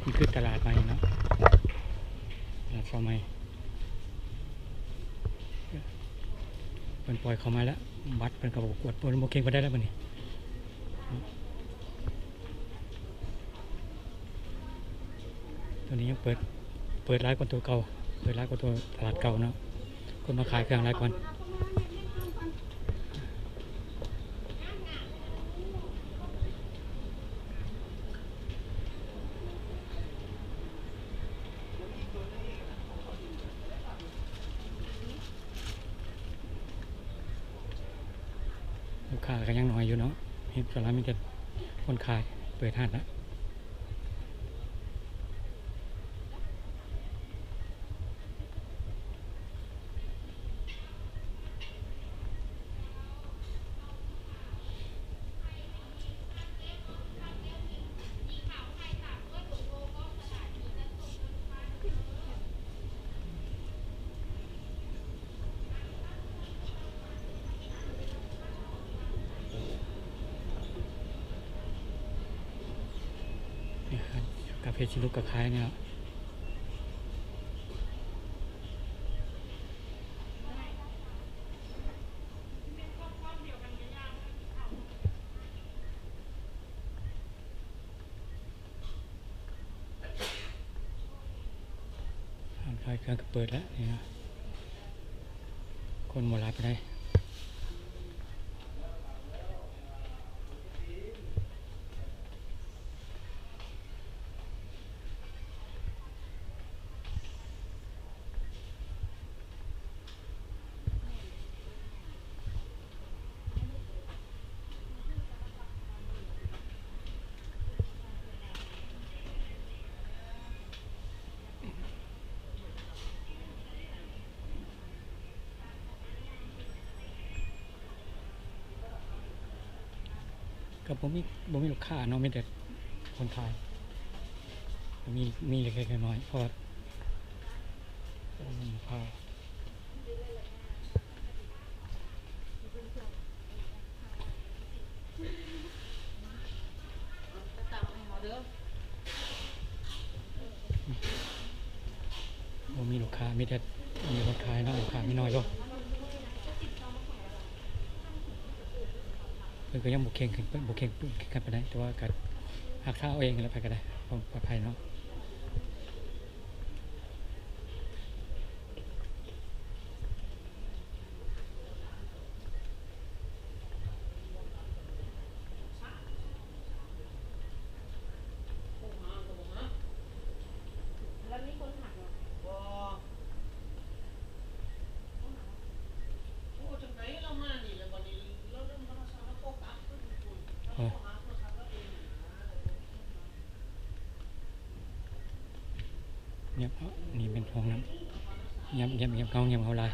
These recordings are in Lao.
ນີ້ຄືຕະຫຼາດໃໝ່ເນາະ ຕະຫຼາດເຊົ້າໃໝ່ ເພິ່ນປ່ອຍເຂົ້າມາແລ້ວ ບັດເພິ່ນກໍບໍ່ກວດ ບໍ່ ບໍ່ເຄັ່ງປານໃດແລ້ວບັດນີ້. ໂຕນີ້ຍັງເປີດ ເປີດຫຼາຍກວ່າໂຕເກົ່າ ເປີດຫຼາຍກວ່າໂຕຕະຫຼາດເກົ່າເນາະ ຄົນມາຂາຍເຄື່ອງຫຼາຍກ່ອນ. ລູກຄ້າກໍຍັງໜ້ອຍຢູ່ເນາະ ເຫັນສ່ວນຫຼາຍມີແຕ່ຄົນຂາຍເປີດຮ້ານລະ. ນີ້ ຮ້ານກາເຟຊິລຸກກໍຂາຍນີ້ລະ. ຮ້ານຂາຍເຄື່ອງກໍເປີດແລ້ວນີ້ນະ ຄົນບໍ່ຫຼາຍປານໃດ. ກໍບໍ່ມີ ບໍ່ມີລູກຄ້າເນາະ ມີແຕ່ຄົນຂາຍ ມີ ມີເລັກໆນ້ອຍໆ ເພາະວ່າ ບໍ່ມີລູກຄ້າ ມີແຕ່ມີຄົນຂາຍເນາະ ລູກຄ້າມີໜ້ອຍຢູ່. ເພິ່ນກໍຍັງບໍ່ເຄັ່ງຂຶ້ນ ບໍ່ເຄັ່ງຂຶ້ນກັນປານໃດ ແຕ່ວ່າກໍຮັກສາເອົາເອງແຫຼະ ໃຜກໍໄດ້ ຄວາມປອດໄພເນາະ. ງຽບເນາະ ນີ້ແມ່ນຫ້ອງນ້ຳ ງຽບ ງຽບ ງຽບ ເຂົາງຽບເຮົາຫຼາຍ.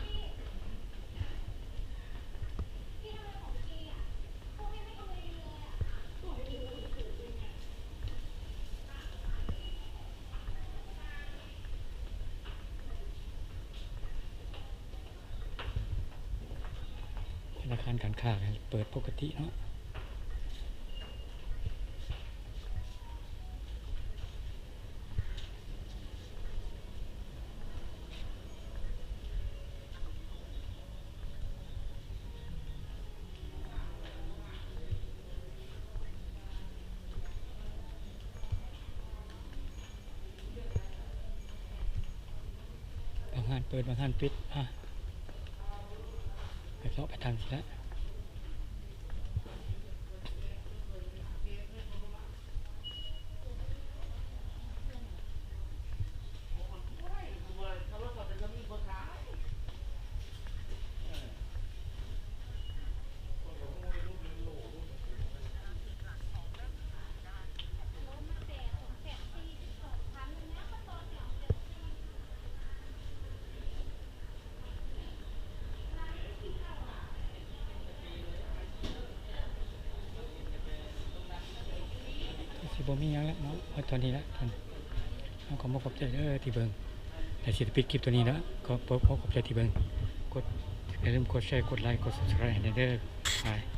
ທະນາຄານການຄ້າກໍເປີດປົກກະຕິເນາະ. ບາງຮ້ານເປີດ ບາງຮ້ານປິດ ອາ ໄປເລາະໄປຕາມຊີ້ແຫຼະ. ຊິບໍ່ມີຫຍັງແລ້ວເນາະ ເອົາເທົ່ານີ້ແຫຼະ. ເຮົາກໍຂໍຂອບໃຈເດີທີ່ເບິ່ງ ແລະ ຊິໄດ້ປິດຄລິບຕົວນີ້ແລ້ວ. ກໍຂໍຂອບໃຈທີ່ເບິ່ງ ກົດ ຢ່າລືມກົດແຊ ກົດໄລ ກົດ Subscribe ໃຫ້ແດ່ເດີ. ບາຍ.